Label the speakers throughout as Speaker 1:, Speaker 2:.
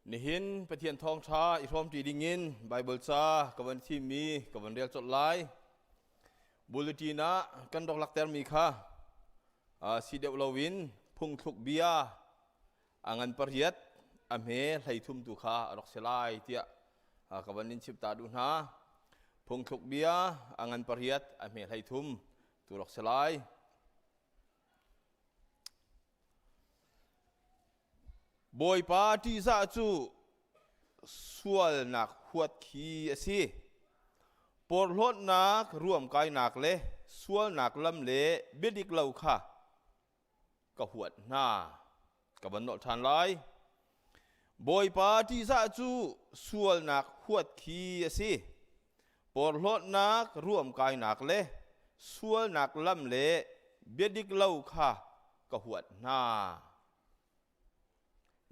Speaker 1: Nihin Pathian thawngṭha i hrawmṭi dingin Baibal ca ka van thimmi ka van rel colh lai. Bulletin ah kan rak laktermi kha si deuh loin phungthluk bia a ngan pariat a hme 13 tu kha a rak si lai tiah ka van in chimh ta duh hna. Phungthluk bia a ngan pariat a hme 13 tu rak si lai. Bawipa ṭihzah cu sualnak huat khi a si. Porhlawtnak, ruamkainak le sualnak lam le biadik lo kha ka huat hna. Ka van nolh ṭhan lai. Bawipa ṭihzah cu sualnak huat khi a si. Porhlawtnak, ruamkainak le sualnak lam le biadik lo kha ka huat hna.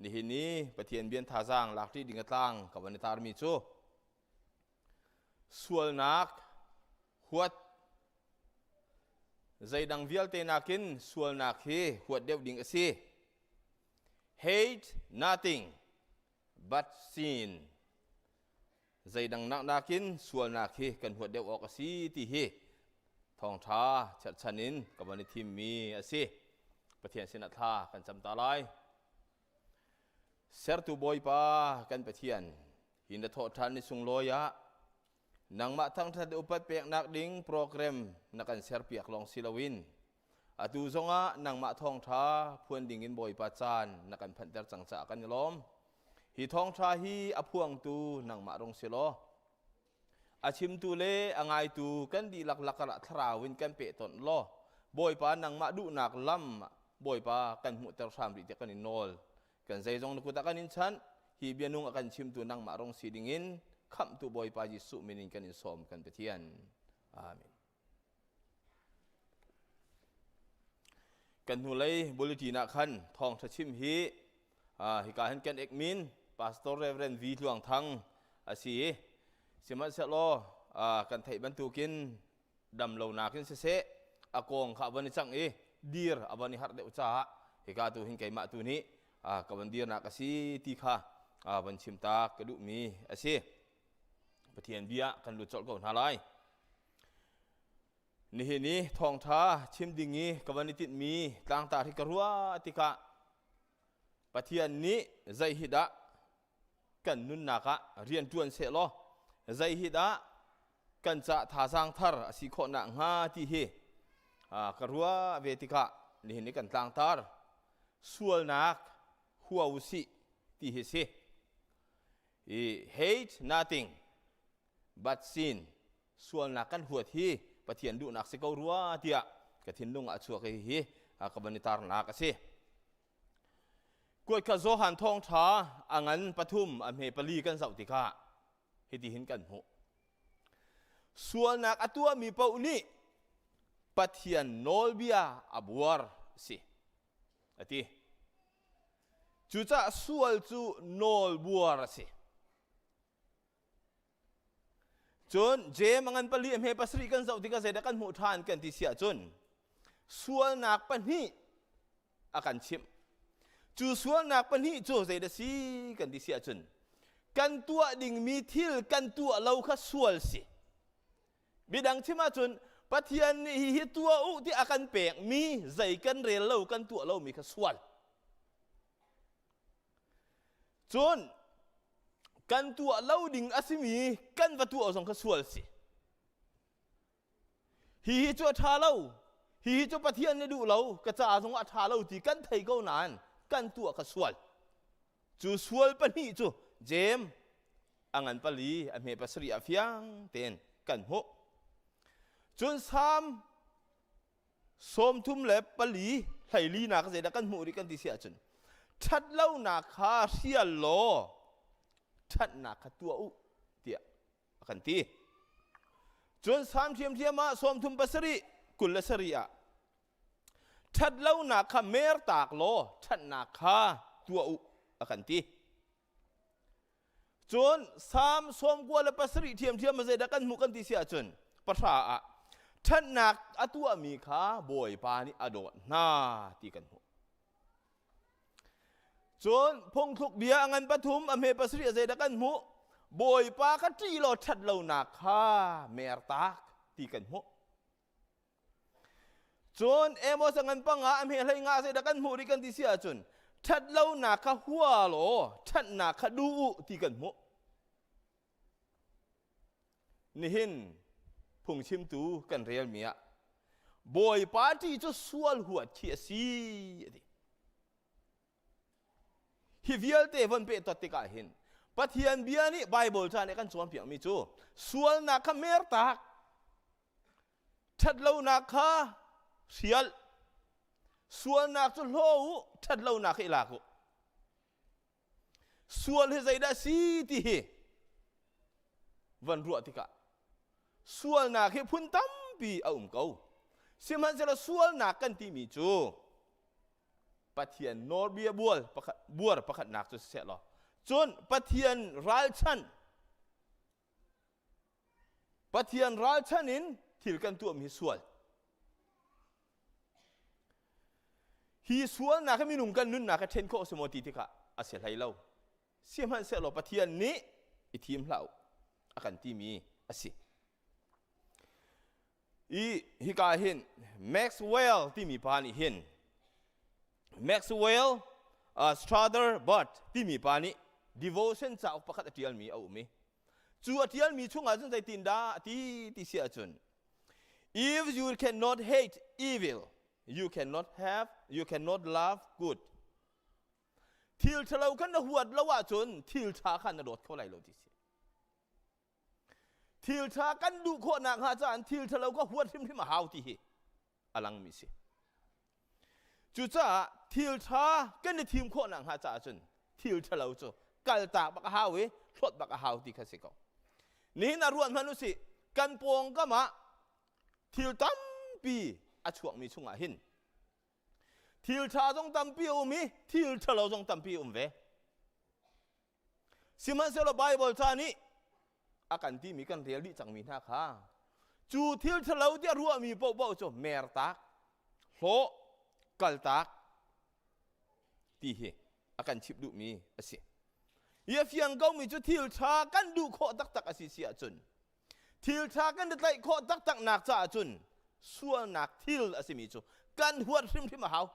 Speaker 1: Nihin i Pathian bian thazaang lak ṭih ding a tlang ka van i tarmi cu sualnak huat zeidang vialte nakin sualnak hi huat deuh ding a si. Hate nothing but sin. Zeidang nak nakin sualnak hi kan huat deuh awk a si ti hi thawngṭha cherhchan in ka van i thimmi a si. Pathian sinah thla kan cam ta lai. Sertu Bawipa kan Pathian, hi na thawhṭhan ni sunglawi ah nangmah thangṭhat upat peknak ding program na kan serpiak lawng si loin atu zongah nangmah thawngṭha phuan dingin Bawipa caan na kan phanhter cang caah kan i lawm. Hi thawngṭha hi a phuangtu nangmah rung si law a chimtu le a ngaitu kan dihlak lakah thlarau in kan pehtonh law Bawipa nangmah duhnak lam Bawipa kan hmuhter hram rih tiah kan in nawl. Kan zeizong na kut ah kan in chanh. Hi bia nung a kan chimtu nangmah rung si dingin khamhtu Bawipa Jesuh min in kan in sawm kan Pathian. Amen. Kan hnulei bulletin ah khan thawngṭha chim hi hika hin kan ekmin Pastor Reverend V Tluang Thang a si i sihmanhsehlaw kan theih bantukin dam lonak in siseh a kong kha a von i cangh i dir a von i harh deuh caah hika tu hin keimah tu nih ka von dirnak a si ti kha von chim ta ka duhmi a si. Pathian bia kan lut colh ko hna lai. Nihin i thawngṭha chim ding i ka van i tinhmi tlangtar hi ka ruah tikah Pathian nih zei hi dah kan nunnak ah rian ṭuan seh law zei hi dah kan ca thazaang thar a si khawh nakhnga ti hi ka ruah ve tikah nihin i kan tlangtar sualnak hua u sih ti hi si. I hate nothing but sin sualnak kan huat hi Pathian duhnak si ko rua tiah ka thinlung ah a chuak i hi ka van i tarnak a si. Kuat kha Johan thawngṭha a ngan pathum a hme pali kan zoh tikah hiti hin kan hmuh. Sualnak a tuahmi paoh nih Pathian nawlbia a buar si a ti. Cucaah sual cu nawlbuar a si. Cun Jeim a ngan pali a hme pasarih kan zoh tikah zeidah kan hmuh ṭhan kan ti si ahcun sualnak pahnih a kan chimh. Cu sualnak pahnih cu zeidah si kan ti si ahcun kan tuah dingmi thil kan tuah lo kha sual si. Midang chim ahcun Pathian nih hihi tuah u ti a kan pekmi zei kan rel lo kan tuah lomi kha sual. Cun kan tuah lo ding a simi kan va tuah zong kha sual si. Hihi cu a ṭha lo, hihi cu Pathian nih duh lo, ka ca zong a ṭha lo ti kan thei ko nain kan tuah kha sual. Cu sual pahnih cu Jeim a ngan pali a hme pasarih ah fiang tein kan hmuh. Cun Salm 34 hlei zeidah kan hmuh rih kan ti si ahcun ṭhatlonak kha hrial law ṭhatnak kha tuah u tiah a kan ti. Cun Salm ṭhiamṭhiam ah 37 27 ah ṭhatlonak kha mertak law ṭhatnak kha tuah u a kan ti. Cun Salm 97 ṭhiamṭhiam ah zeidah kan hmuh kan ti si ahcun pahra ah ṭhatnak a tuahmi kha Bawipa nih a dawt hna ti kan hmuh. Cun phungthluk bia a ngan pathum a hme pasarih a zeidah kan hmuh? Bawipa kha ṭih law ṭhat lonak kha mertak ti kan hmuh. Cun Amos a ngan panga a hme hlei nga zeidah kan hmuh rih kan ti si ahcun ṭhat lonak kha hua law ṭhatnak kha duh u ti kan hmuh. Nihin phungchimtu kan relmi ah Bawipa ṭih cu sual huat khi a si a ti. Hi vialte von pehtot tikah hin Pathian bia nih Bible ca nih kan cawnpiakmi cu sualnak kha mertak, ṭhatlonak kha hrial, sualnak cu hlaw u, ṭhatlonak hi i lak u. Sual hi zeidah si ti hi van ruah tikah sualnak hi phun tampi a um ko. Sihmanhsehlaw sualnak kan timi cu Pathian nawlbia bual pakhat, buar pakhatnak cu siseh law cun Pathian ralchan Pathian ralchan in thil kan tuahmi hi sual. Hi sualnak hi minung kan nunnak hi ṭhen khawh a si maw ti tikah a si hlei lo. Sihmanhsehlaw Pathian nih i thim hlah u a kan timi a si. I hika hin Maxwell timi pa nih hin Maxwell uh, Strother Burt timi pa nih devotion cauk pakhat a ṭialmi a um i Cu a ṭialmi chungah cun zeitindah a ti ti si ahcun if you cannot hate evil you cannot have you cannot love good thil ṭhalo khan na huat lo ahcun thil ṭha khan na dawt kho lai lo ti si thil ṭha kan duh khawh nakhnga caah thil ṭhalo kha huat hrimhrim a hau ti hi a langmi si. Cucaah thil ṭha kan i thim khawh nakhnga caah cun thil ṭhalo cu kaltak bak a hau i hlawt bak a hau ti kha si ko. Nihin ah ruat hmanh usih kan pawngkam ah thil tampi a chuakmi chungah hin thil ṭha zong tampi a um i thil ṭhalo zong tampi a um ve. Sihmanhsehlaw Baibal ca nih a kan timi kan rel dih cangmi hna kha cu thil ṭhalo tiah ruahmi paohpaoh cu mertak, hlawh, kaltak ti hi a kan chimh duhmi a si. Hi a fiang komi cu thil ṭha kan duh khawh taktak a si si ahcun thil ṭha kan i tlaih khawh taktak nak caah cun sualnak thil a simi cu kan huat hrimhrim a hau.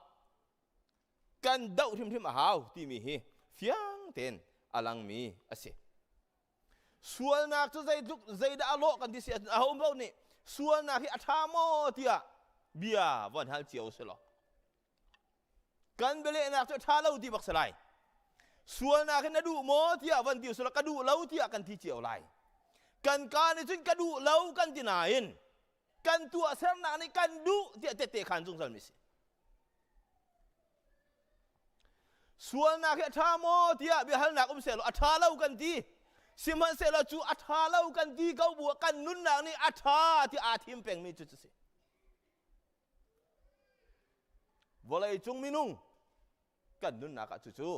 Speaker 1: Kan doh hrimhrim a hau timi hi fiang tein a langmi a si. Sualnak cu zeitluk zeidah a lawh kan ti si ahcun aho paoh nih sualnak hi a ṭha maw tiah bia von hal cio si law kan bialehnak cu a ṭha lo ti bak si lai. Sualnak hi na duh maw tiah von ti usih ka duh lo tiah kan ti cio lai. Kan kaa nih cun ka duh lo kan ti nain kan tuahsernak nih kan duh tiah tehte khan zungzal mi si. Sualnak hi a ṭha maw tiah biahalnak um sehlaw a ṭha lo kan ti. Sihmanhsehlaw cu a ṭha lo kan ti ko bu ah kan nunnak nih a ṭha ti aa thim pengmi cu cu si. Vawlei cung minung kan nunnak ah cucu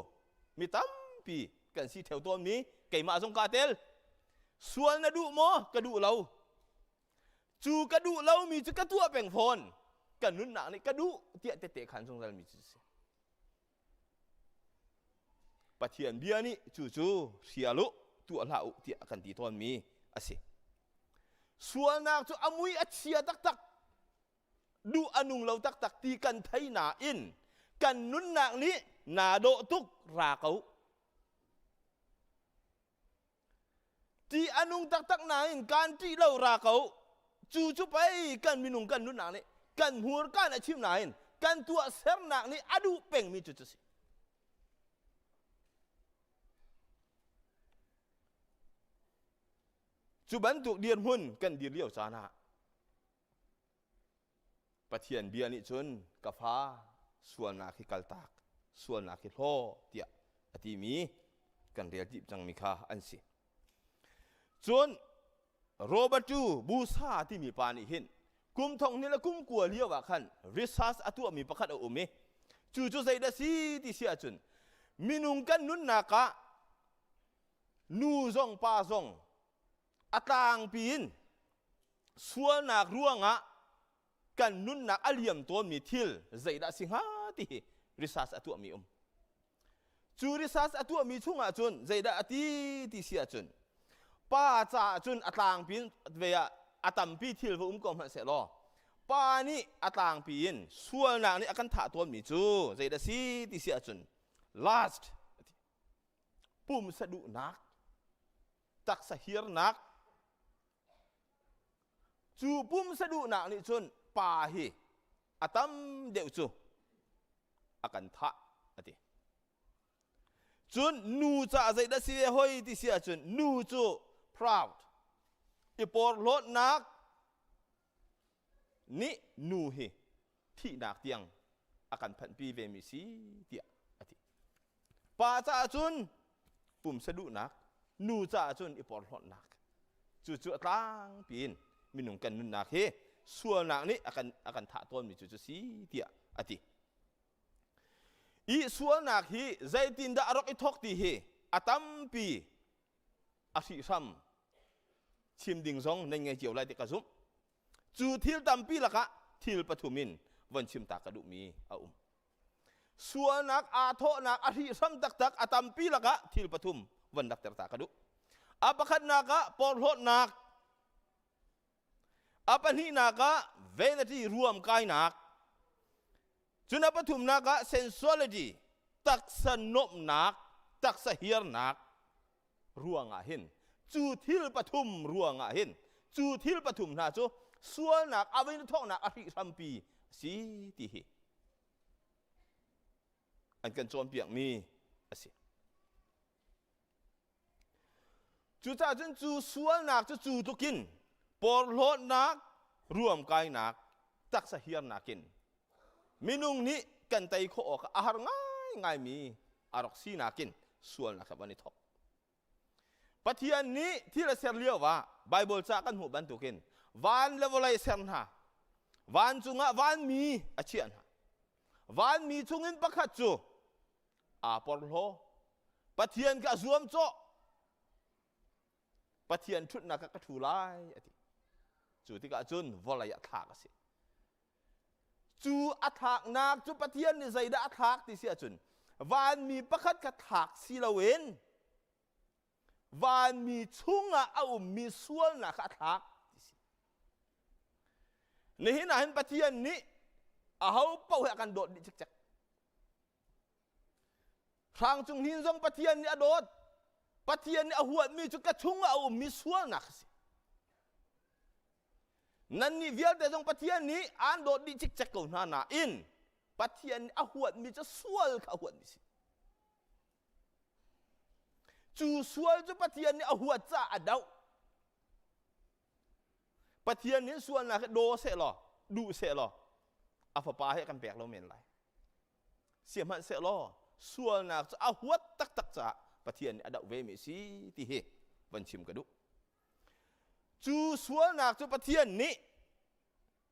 Speaker 1: mi tampi kan si theo tawnmi keimah zong kaa tel. Sual na duh maw? Ka duh lo. Cu ka duh lomi cu ka tuah peng fawn. Ka nunnak nih ka duh tiah tette khan zungzalmi cu si. Pathian bia nih cucu hrial u, tuah hlah u tiah a kan ti tawnmi a si. Sualnak cu a mui a chia taktak, duh a nung lo taktak ti kan thei nain kan nunnak nih naa dawh tuk ra ko. Ṭih a nung taktak nain kaan ṭih lo ra ko. Cu cu pei kan minung kan nunnak nih kan hmurka nih a chim nain kan tuahsernak nih a duh pengmi cu cu si. Cu bantuk dirhmun kan dir lio caan ah Pathian bia nih cun ka fa sualnak hi kaltak, sualnak hi hlaw tiah a timi kan rel dih cangmi kha an si. Cun Robertu Busa timi pa nih hin kum thong hnih le kum kua lio ah khan research a tuahmi pakhat a um i cu cu zeidah si ti si ahcun minung kan nunnak ah nu zong pa zong a tlangpi in sualnak ruangah kan nunnak a liam tawnmi thil zeidah si hnga ti hi research a tuahmi um. Cu research a tuahmi chungah cun zeidah a ti ti si ahcun pa caah cun a tlangpi in ve ah a tampi thil va um ko hmanh seh law pa nih a tlangpi in sualnak nih a kan thah tawnmi cu zeidah si ti si ahcun lust pumsa duhnak taksa hirnak Cu pumsa duhnak nih cun pa hi a tam deuh cu a kan thah a ti. Cun nu caah zeidah si ve hoi ti si ahcun nu cu proud i porhlawtnak nih nu hi thihnak tiang a kan phanhpi vemi si tiah a ti. Pa caah cun pumsa duhnak, nu caah cun i porhlawtnak. Cucu a tlangpi in minung kan nunnak hi sualnak nih a kan a kan thah tawnmi cu cu si tiah a ti. I sualnak hi zeitindah a rak i thawk ti hi a tampi a hrihhram chim ding zong nan ngei cio lai ti ka zumh. Cu thil tampi lakah thil pathum in von chim ta ka duhmi a um. Sualnak aa thawhnak a hrihhram taktak a tampi lakah thil pathum von lakter ta ka duh. A pakhatnak ah porhlawtnak, a pahnihnak ah vanity ruamkainak, cun a pathumnak ah sensuality taksa nuamhnak, taksa hiarnak ruangah hin cu thil pathum ruangah hin cu thil pathum hna cu sualnak a vin thawknak a hrihhrampi a si ti hi an kan cawnpiakmi a si. Cucaah cun cu sualnak cu cu tlukin porhlawtnak, ruamkainak, taksa hiarnak in minung nih kan tei khawh awk a har ngaingaimi a rak sinak in sualnak kha van i thawk. Pathian nih thil a ser lio ah Baibal ca kan hmuh bantukin van le vawlei ser hna, vancung ah vanmi a chiah hna. Vanmi chungin pakhat cu aa porhlaw. Pathian kha a zuamcawh. Pathian ṭhutnak ah ka ṭhu lai a ti. Cu tikah cun vawlei ah thlak a si. Cu a thlaknak cu Pathian nih zeidah a thlak ti si ahcun vanmi pakhat kha thlak si loin vanmi chungah a ummi sualnak kha a thlak ti si. Nihin ah hin Pathian nih aho paoh he a kan dawt dih cikcek. Hrang cung hin zong Pathian nih a dawt. Pathian nih a huatmi cu ka chungah a ummi sualnak a si. Nannih vialte zong Pathian nih aan dawt dih cikcek ko hna nain Pathian nih a huatmi cu sual kha a huatmi si. Cu sual cu Pathian nih a huat caah a doh. Pathian nih sualnak hi daw seh law, duh seh law, a fapa he kan pek lo men lai. Sihmanhsehlaw sualnak cu a huat taktak caah Pathian nih a doh ve mi a si ti hi van chim ka duh. Cu sualnak cu Pathian nih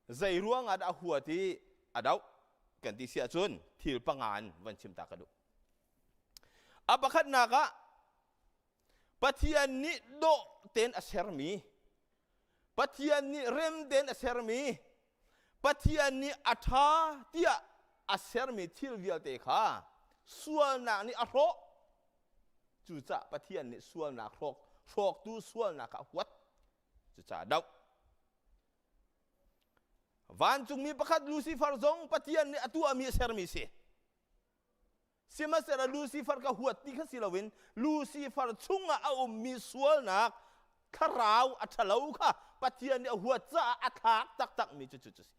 Speaker 1: zei ruangah dah a huat i a doh kan ti si ahcun thil panga in van chim ta ka duh. A pakhatnak ah Pathian nih dawh tein a sermi Pathian nih rem tein a sermi Pathian nih a ṭha tiah a sermi thil vialte kha sualnak nih a hrawh. Cucaah Pathian nih sualnak hrawk, hrawktu sualnak kha a huat. Cucaah doh. Vancungmi pakhat Lucifer zong Pathian nih a tuahmi a sermi si. Sihmanhsehlaw Lucifer ka huat ti kha si loin Lucifer chungah a ummi sualnak thlarau a ṭhalo kha Pathian nih a huat caah a thlak taktakmi cu cu cu si.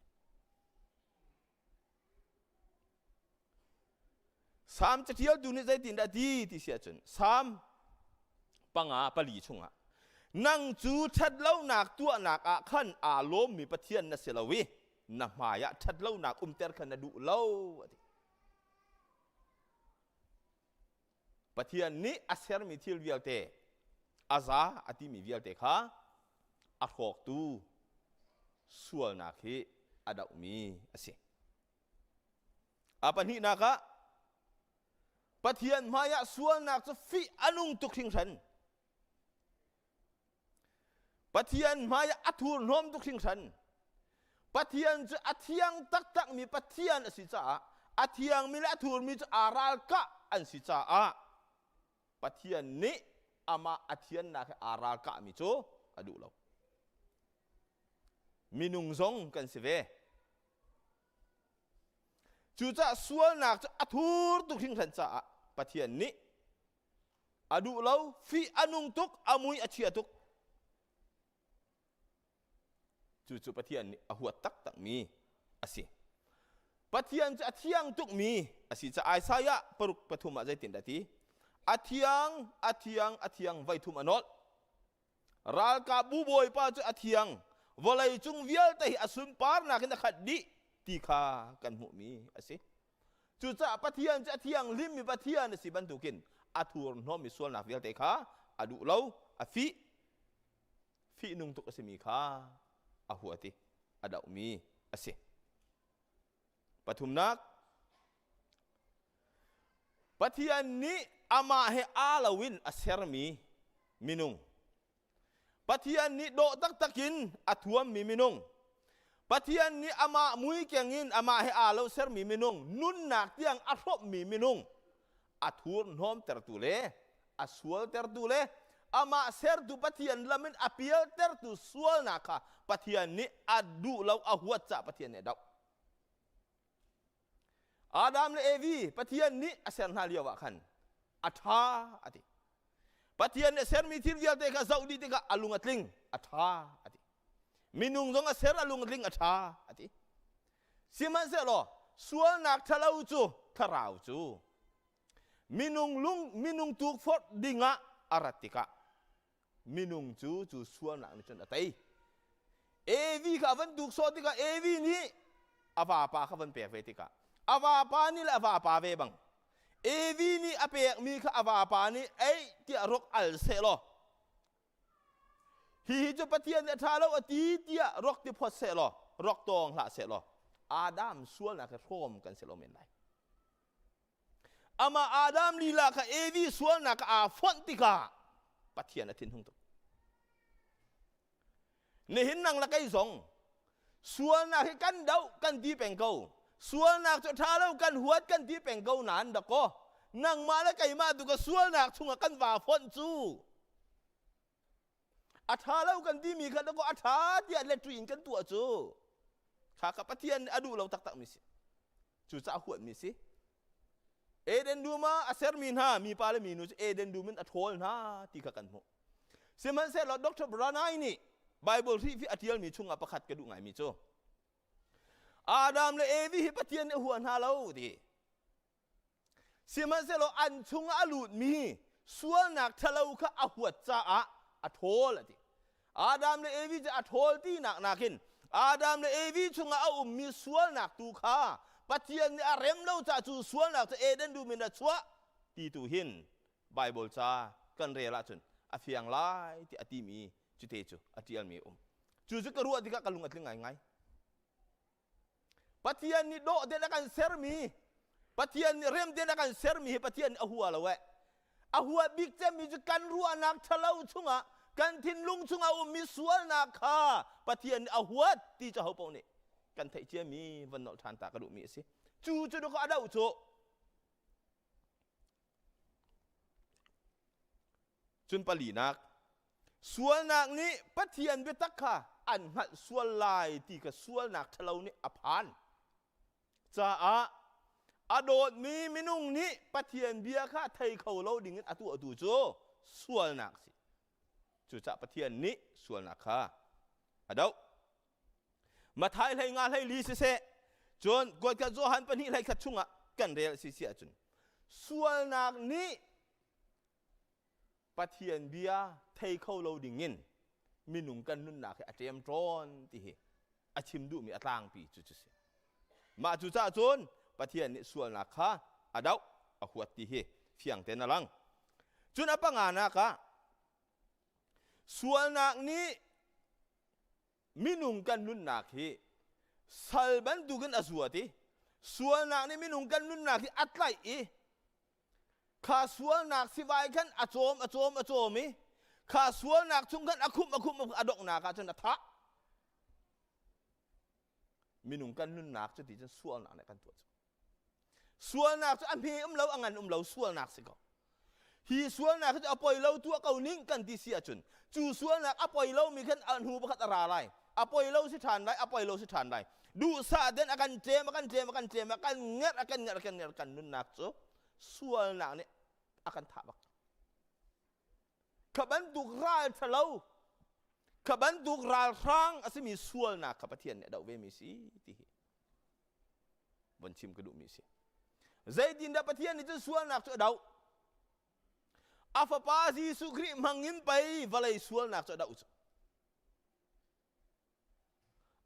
Speaker 1: Salm caṭialtu nih zeitindah ti ti si ahcun Salm panga pali chungah nang cu ṭhatlonak tuahnak ah khan aa lawmmi Pathian na si lo i na hmaiah ṭhatlonak umter kha na duh lo a ti. Pathian nih a sermi thil vialte a za a timi vialte kha a hrawktu sualnak hi a dohmi a si. A pahnihnak ah Pathian hmaiah sualnak cu fih a nung tuk hringhran. Pathian hmaiah a thurhnawm tuk hringhran. Pathian cu a thiang taktakmi Pathian a si caah a thiangmi le a thurmi cu aa ralkah. an si caah Pathian nih amah a thiannak he aa ralkahmi cu a duh lo. Minung zong kan si ve. Cucaah sualnak cu a thur tuk hringhran caah Pathian nih a duh lo, fih a nung tuk, a mui a chia tuk. Cucu Pathian nih a huat taktakmi a si. Pathian cu a thiang tukmi a si caah Isaiah 6:3 ah zeitindah a ti? A thiang, a thiang, a thiang voi thum a nolh. Ralkapbu bawipa cu a thiang, vawlei cung vialte hi a sunparnak in a khat dih ti kha kan hmuhmi a si. Cucaah Pathian cu a thianghlimmi Pathian a si bantukin a thurhnawmmi sualnak vialte kha a duh lo, a fih. Fihnung tuk a simi kha a huat i a dohmi a si. Pathumnak, Pathian nih amah he aa loin a sermi minung. Pathian nih dawh taktak in a thuammi minung. Pathian nih amah mui keng in amah he aa lo sermi minung, nunnak tiang a hrawmmi minung, a thurhnawmtertu le a sualtertu le amah sertu Pathian lam in a pialtertu sualnak kha Pathian nih a duh lo, a huat caah Pathian nih a doh. Adam le Evi Pathian nih a ser hna lio ah khan a ṭha a ti. Pathian nih a sermi thil vialte kha zoh dih tikah a lung a tling, a ṭha a ti. Minung zong a ser a lung a tling, a ṭha a ti. Sihmanhsehlaw sualnak ṭhalo cu thlarau cu minung lung minung tukforh dingah a rat tikah minung cu cu sualnak nih cun a tei. Evi kha a van tuksawh tikah Evi nih a vapa kha van pek ve tikah a vapa nih le a vapa ve bang Evi nih a pekmi kha a vapa nih ei tiah rok al seh law hihi cu Pathian nih a ṭha lo a ti tiah rok ti phot seh law rok tawng hlah seh law Adam sualnak he hrawm kan si lo men lai. Amah Adam lila kha Evi sualnak aa fonh tikah Pathian a thinhung tuk. Nihin nang le kei zong sualnak hi kan doh kan ti peng ko. Sualnak cu ṭha lo kan huat kan ti peng ko nain dakaw nangmah le keimah tu ka sualnak chungah kan vaa fonh cu a ṭha lo kan timi kha dakaw a ṭha tiah letri in kan tuah cu kha kha Pathian nih a duh lo taktakmi si. Cucaah huatmi si. Eden dum ah a sermi hna mipa le minu cu Eden dum in a ṭhawl hna ti kha kan hmuh. Sihmanhsehlaw Dr. Branai nih Bible hrihfi a ṭialmi chungah pakhat ka duh ngaimi cu Adam le Evi hi Pathian nih a hua hna lo ti. Sihmanhsehlaw an chungah a lutmi sualnak ṭhalo kha a huat caah a ṭhawl a ti. Adam le Evi cu a ṭhawl tinak nakin Adam le Evi chungah a ummi sualnak tu kha Pathian nih a rem lo caah cu sualnak cu Eden dum in a chuah ti tu hin Bible ca kan rel ahcun a fiang lai ti a timi cute cu a ṭialmi a um. Cu cu ka ruah tikah ka lung a tling ngaingai. Pathian nih dawh tein a kan sermi Pathian nih rem tein a kan sermi hi Pathian nih a hua lo eh. A hua bik cemmi cu kan ruahnak ṭhalo chungah kan thinlung chungah ummi sualnak kha Pathian nih a huat ti cu hopaoh nih kan theih ciami van nolh ṭhan ta ka duhmi a si. Cu cu dawkaw a doh cu Cun palinak, sualnak nih Pathian biatak kha an hngalh sual lai ti kha sualnak ṭhalo nih a phan caah a dawtmi minung nih Pathian bia kha thei kho lo dingin a tuahtu cu sualnak a si. Cucaah Pathian nih sualnak kha a doh. Mathai 15 14 siseh, cun kuatkhat Johan 2 21 chungah kan rel a si si ahcun sualnak nih Pathian bia thei kho lo dingin minung kan nunnak hi a ṭemṭawn ti hi a chim duhmi a tlangpi cu cu si. Mah cu caah cun Pathian nih sualnak kha a doh, a huat ti hi fiang tein a lang. Cun a panganak ah sualnak nih minung kan nunnak hi sal bantukin a zuat i sualnak nih minung kan nunnak hi a tlaih i kha sualnak sivai khan a cawm a cawm a cawm i kha sualnak chung khan a khumh a khumh a donghnak ah cun a thah minung kan nunnak cu ti cun sualnak nih kan tuah cu. Sualnak cu a hme um lo, a ngan um lo, sualnak si ko. Hi sualnak cu a poi lo tuah ko ning kan ti si ahcun cu sualnak a poi lomi khan a hnu pakhat a ra lai. A poi lo si ṭhan lai, a poi lo si ṭhan lai. Duhsah den a kan tlem, a kan tlem, a kan tlem, a kan ngerh, a kan ngerh, a kan ngerh, kan nunnak cu sualnak nih a kan thah bak. Kha bantuk ral ṭhalo, kha bantuk ralhrang a simi sualnak kha Pathian nih a doh vemi si ti hi von chim ka duhmi si. Zeitindah Pathian nih cun sualnak cu a doh? A fapa Jesuh Khrih hmangin pei vawlei sualnak cu a doh cu.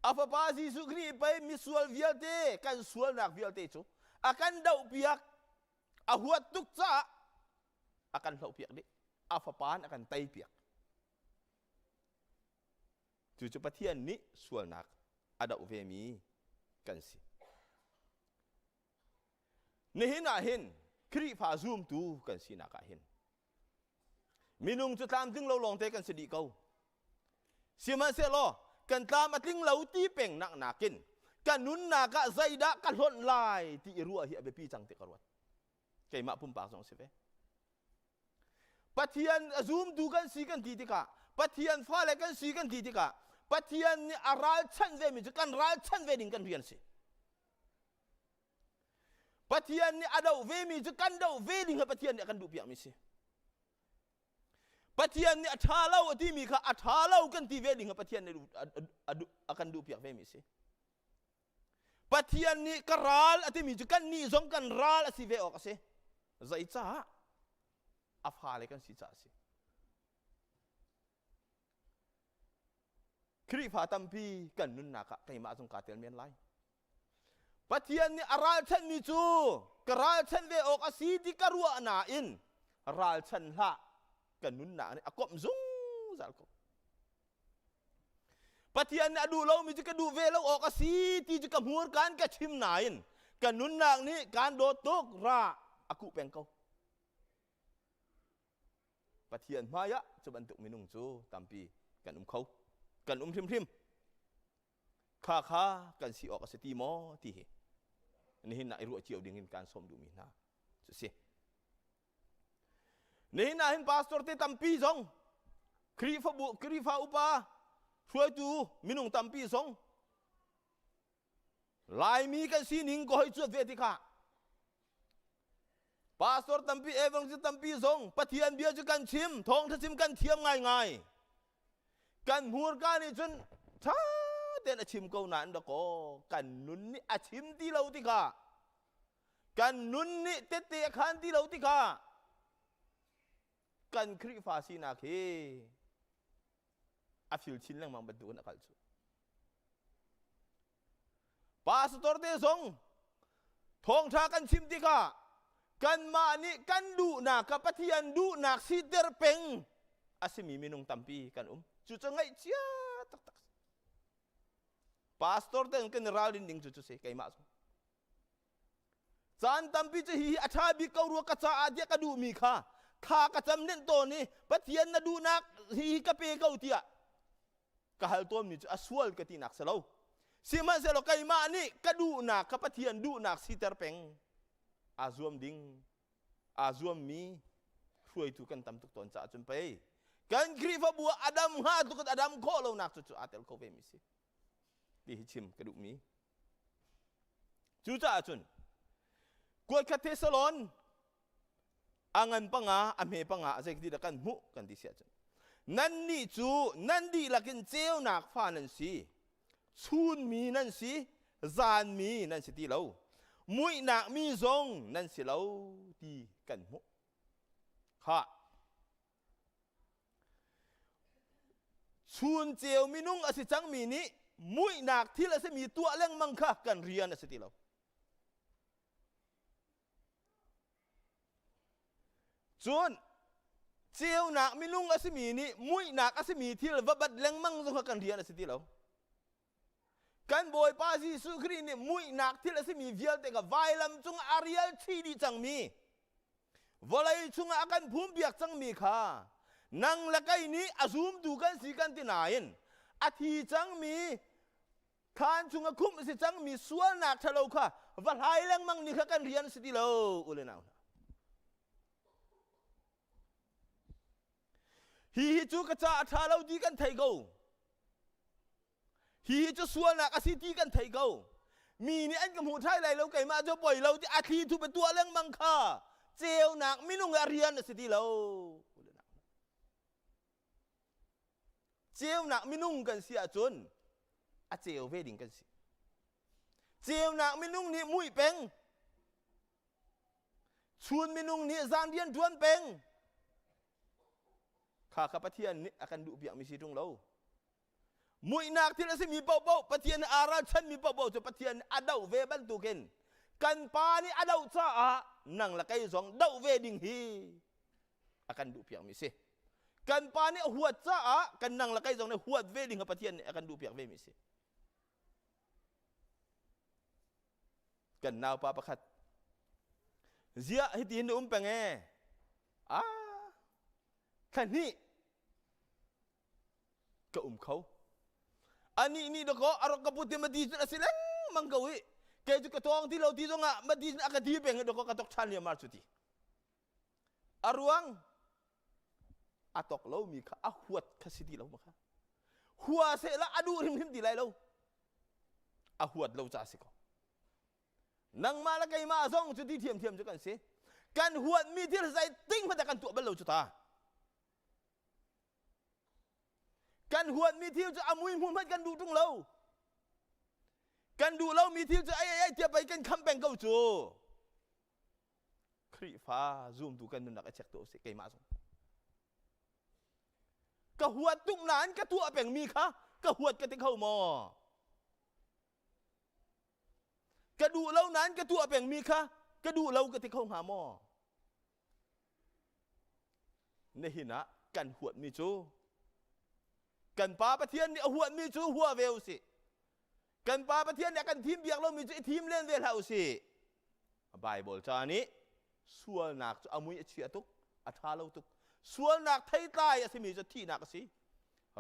Speaker 1: A fapa Jesuh Khrih pei misual vialte kan sualnak vialte cu a kan dohpiak a huat tuk caah a kan hlohpiak dih. A fapa in a kan teipiak. Cucu Pathian nih sualnak a doh vemi kan si. Nihin ah hin Khrihfa zumtu kan sinak ah hin minung cu tlamtling lo lawngte kan si dih ko. Sihmanhsehlaw kan tlam a tling lo ti peng nak nakin ka nunnak ah zeidah ka hlonh lai ti i ruah hi a biapi cang ti ka ruat. Keimah pumpak zong si ve. Pathian a zumtu kan si kan ti tikah Pathian fale kan si kan ti tikah Pathian nih a ralchanh vemi cu kan ralchanh ve ding kan rian si. Pathian nih a doh vemi cu kan doh ve ding kha Pathian nih a kan duhpiakmi si. Pathian nih a ṭha lo a timi kha a ṭha lo kan ti ve ding kha Pathian nih a kan duhpiak vemi si. Pathian nih ka ral a timi cu kannih zong kan ral a si ve awk a si. Zeicah? A fale kan si caah a si. Khrihfa tampi kan nunnak ah keimah zong kaa tel men lai. Pathian nih a ralchanhmi cu ka ralchanh ve awk a si ti ka ruah nain ralchan hlah ka nunnak nih a komh zungzal ko. Pathian nih a duh lomi cu ka duh ve lo awk a si ti cu ka hmurka in ka chim nain ka nunnak nih kaan dawt tuk ra a kuh peng ko. Pathian hmaiah cu bantuk minung cu tampi kan um kho. Kan um hrimhrim. Kha kha kan si awk a si ti maw ti hi nihin ah i ruah cio ding in kaan sawm duhmi hna cu si. Nihin ah hin pastor te tampi zong Khrihfabu Khrihfa upa hruaitu minung tampi zong Laimi kan sining ka hoi cuat ve tikah pastor tampi evangelist tampi zong Pathian bia cu kan chim thawngtha chim kan thiam ngaingai kan hmurka nih cun ṭha tein a chim ko nain dakaw kan nun nih a chim ti lo tikah kan nun nih tette a khan ti lo tikah kan Khrihfa sinak hi a fil chin lengmang bantukin a kal cu. Pastor te zong thawngṭha kan chim tikah kanmah nih kan duhnak kha Pathian duhnak siter peng a simi minung tampi kan um. Cucu ngaihchia taktak. Pastor te kan i ralrin ding cu cu si keimah zong. Caan tampi cu hihi a ṭha bik ko rua ka caah tiah ka duhmi kha thla ka cam len tawn i Pathian na duhnak hihi ka pe ko tiah ka hal tawnmi cu a sual ka tinak si lo. Sihmanhsehlaw keimah nih ka duhnak kha Pathian duhnak siter peng aa zuam ding aa zuammi hruaitu kan tam tuk tawn caah cun pei kan Khrihfabu ah a dam hnga tluk in a dam khawh lonak cu cu aa tel kho vemi si ti hi chim ka duhmi. Cucaah cun kuatkhat Thessalon a ngan panga a hme panga a zeiti dah kan hmuh kan ti si ahcun nannih cu nan dihlak in ceunak fa nan si chunmi nan si zanmi nan si ti lo muihnak mi zong nan si lo ti kan hmuh khah Chun ceu minung a si cangmi nih muihnak thil a simi tuah lengmang kha kan rian a si ti lo. Cun ceunak minung a simi nih muihnak a simi thil va bat lengmang zong kha kan rian a si ti lo. Kan Bawipa Jesuh Khrih nih muihnak thil a simi vialte kha vailam cung a rial chih dih cangmi vawlei chungah a kan phumpiak cangmi kha nang le kei nih a zumtu kan si kan ti nain a thi cangmi. Khaan chung a khumh a si cangmi sualnak ṭhalo kha va hlai lengmang ni kha kan rian a si ti lo, u le nau hna. Hi hi cu ka ca a ṭha lo ti kan thei ko. Hi hi cu sualnak a si ti kan thei ko. Mi nih an ka hmu ṭhai lai lo, keimah cu poi lo ti a thli thu pe tuah lengmang kha ceunak minung ah rian a si ti lo. Ceunak minung kan si ahcun a ceu ve ding kan si. Ceunak minung nih muih peng. Chun minung nih zan rian ṭuan peng. Kha kha Pathian nih a kan duh piakmi si ṭung lo. Muihnak thil a simi paohpaoh Pathian nih aa ralchanmi paohpaoh cu Pathian nih a doh ve bantukin kan pa nih a doh caah nang le kei zong doh ve ding hi a kan duhpiakmi si. Kan pa nih a huat caah kan nang le kei zong nih huat ve ding kha Pathian nih a kan duhpiak vemi si. Kan naupa pakhat ziah hiti hin na um peng ee ah thla hnih ka um kho anih nih dakaw a rak ka put i madi cun a si lengmang ko i kei cu ka tawng ti lo ti zongah madi cun a ka di peng i dakaw ka tok ṭhan liamar cu ti a ruang a tok lomi kha a huat kha si ti lo ma kha hua seh la a duh hrimhrim ti lai lo a huat lo ca si ko nangmah le keimah zong cu ti thiamthiam cu kan si kan huatmi thil zei ting hmanh kan tuah bal lo cu ta Kan huatmi thil cu a mui hmu hmanh kan duh ṭung lo. Kan duh lomi thil cu ai ai ai tiah pei kan kham peng ko cu. Khrihfa zumtu kan nunnak a check tuah usih keimah zong. Ka huat tuk nain ka tuah pengmi kha ka huat ka ti kho maw? Ka duh lo nain ka tuah pengmi kha ka duh lo ka ti kho hnga maw? Nihin ah kan huatmi cu kan Pa Pathian nih a huatmi cu hua ve usih. Kan Pa Pathian nih a kan thim biak lomi cu i thim len ve hlah usih. Bible ca nih sualnak cu a mui a chia tuk, a ṭha lo tuk. Sualnak theitlai a simi cu thihnak a si.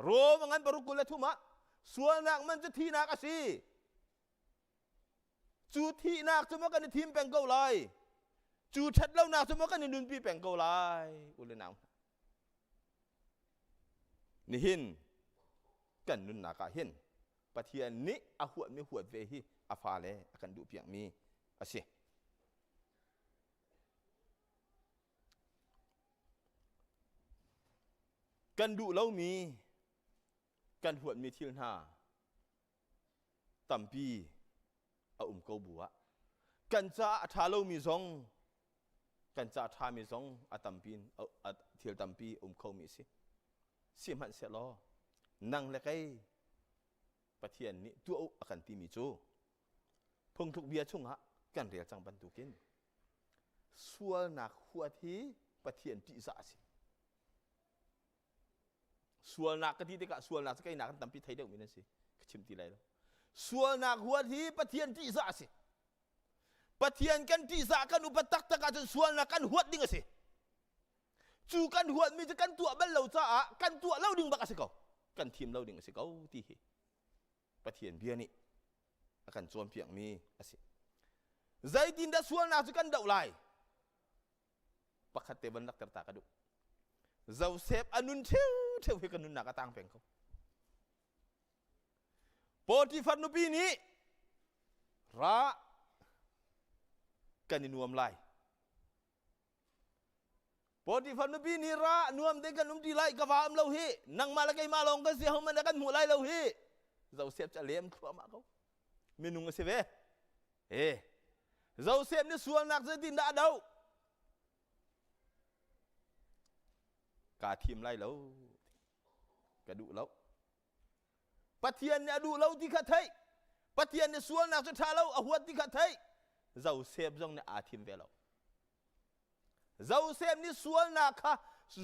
Speaker 1: Rom a ngan paruk 23 ah sualnak man cu thihnak a si. Cu thihnak cu maw kan i thim peng ko lai? Cu ṭhatlonak cu maw kan i nunpi peng ko lai? U le nau hna. Nihin kan nunnak ah hin Pathian nih a huatmi huat ve hi a fale a kan duhpiakmi a si. Kan duh lomi, kan huatmi thil hna tampi a um ko bu ah kan caah a ṭha lomi zong kan ca ṭhami zong a tampi thil tampi um khomi a si. Sihmanhsehlaw nang le kei Pathian nih tuah u a kan timi cu phungthluk bia chungah kan rel cang bantukin sualnak huat hi Pathian ṭihzah a si. Sualnak ka ti tikah sualnak cu keinak kan tampi thei deuhmi nan si. Ka chim ti lai lo. Sualnak huat hi Pathian ṭihzah a si. Pathian kan ṭihzah kan upat taktak ahcun sualnak kan huat ding a si. Cu kan huatmi cu kan tuah bal lo caah kan tuah lo ding bak a si ko. Kan thim lo ding a si ko ti hi Pathian bia nih a kan cawnpiakmi a si. Zeitindah sualnak cu kan doh lai? Pakhat te van lakter ta ka duh. Joseph a nun ṭheu hi ka nunnak a tang peng ko. Potifar nupi nih ra kan i nuam lai. Potifar nupi nih ra nuam te kan um ti lai ka va um lo hi nangmah le keimah lawng kan si hohmanh kan hmuh lai lo hi. Joseph cu a lem thluahmah ko. Minung a si ve. Eh Joseph nih sualnak zeitindah a doh? Kaa thim lai lo. Ka duh lo. Pathian nih a duh lo ti kha theih. Pathian nih sualnak cu ṭha lo a huat ti kha theih. Joseph zong nih aa thim ve lo. Joseph nih sualnak kha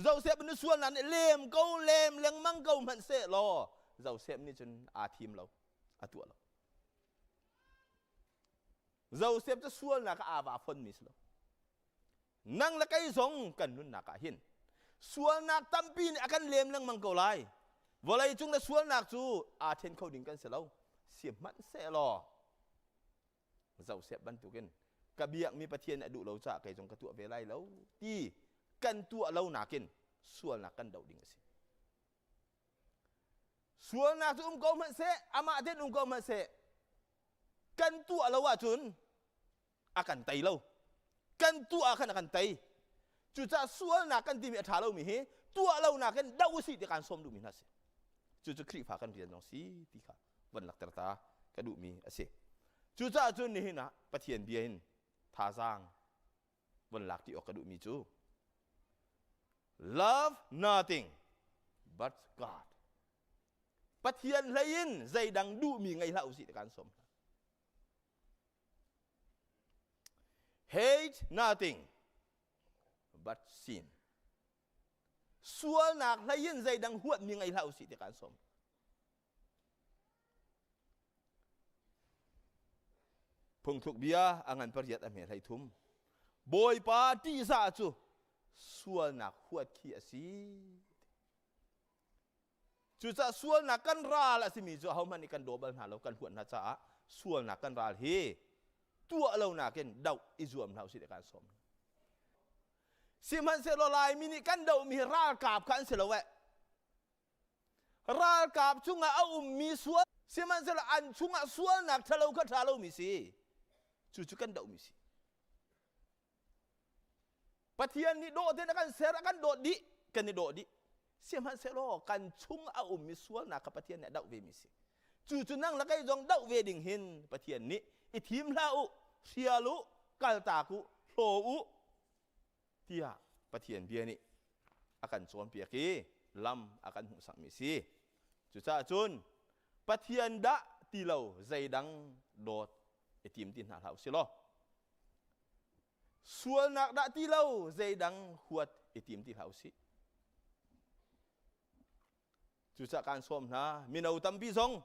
Speaker 1: Joseph nih sualnak nih lem ko lem lengmang ko hmanh seh law Joseph nih cun aa thim lo a tuah lo. Joseph cu sualnak ah aa va fonmi si lo. Nang le kei zong kan nunnak ah hin sualnak tampi nih a kan lem lengmang ko lai. Vawlei cung le sualnak cu aa then kho ding kan si lo. Sihmanhsehlaw Joseph bantukin ka biakmi Pathian a duh lo caah kei zong ka tuah ve lai lo ti kan tuah lo nakin sualnak kan doh ding a si. Sualnak cu um ko hmanh seh, amah ten um ko hmanh seh, kan tuah lo ahcun a kan tei lo. Kan tuah ah khan a kan tei. Cucaah sualnak kan timi a ṭha lomi hi tuah lo nakin doh usih ti kan sawm duhmi hna si. Cucu Khrihfa kan rian zong si ti kha van lakter ta ka duhmi a si. Cucaah cun nihin ah Pathian bia in thazaang von lak ti awk ka duhmi cu love nothing but God. Pathian hlei in zeidang duhmi ngei hlah usih ti kan sawm hna. Hate nothing but sin. Sualnak hlei in zeidang huatmi ngei hlah usih ti kan sawm. Phungthluk bia a ngan pariat a hme 13. Bawipa ṭihzah cu sualnak huat khi a si. Cucaah sualnak kan ral a simi cu ahohmanh nih kan daw bal hna lo, kan huat hna caah sualnak kan ral hi tuah lo nakin doh i zuam hna usih ti kan sawm. Sihmanhsehlaw Laimi nih kan dohmi hi ralkap kha an si lo eh. Ralkap chungah a ummi sual sihmanhsehlaw an chungah sualnak ṭhalo kha ṭha lomi si. Cucu kan dohmi si. Pathian nih dawh tein a kan ser, a kan dawt dih, kan i dawh dih. Sihmanhsehlaw kan chung a ummi sualnak kha Pathian nih a doh vemi si. Cucu nang le kei zong doh ve ding hin Pathian nih i thim hlah u, hrial u, kaltak u, hlaw u, tiah Pathian bia nih a kan cawnpiak i lam a kan hmuhsakmi a si. Cucaah cun Pathian dah ti lo zeidang dawt i tim ti hna hlah u sih law sualnak dah ti lo zeidang huat i tim ti hlah u sih. Cucaah kaan sawm hna, mino tampi zong,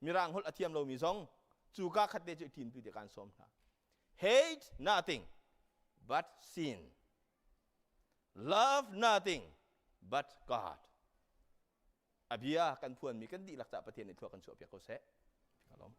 Speaker 1: Mirang holh a thiam lomi zong, cu ka khat te cu i ṭinpi ti kaan sawm hna. Hate nothing but sin. Love nothing but God. A bia kan phuanmi kan dihlak caah Pathian nih thlua kan chuahpiak ko seh. Ka lawm.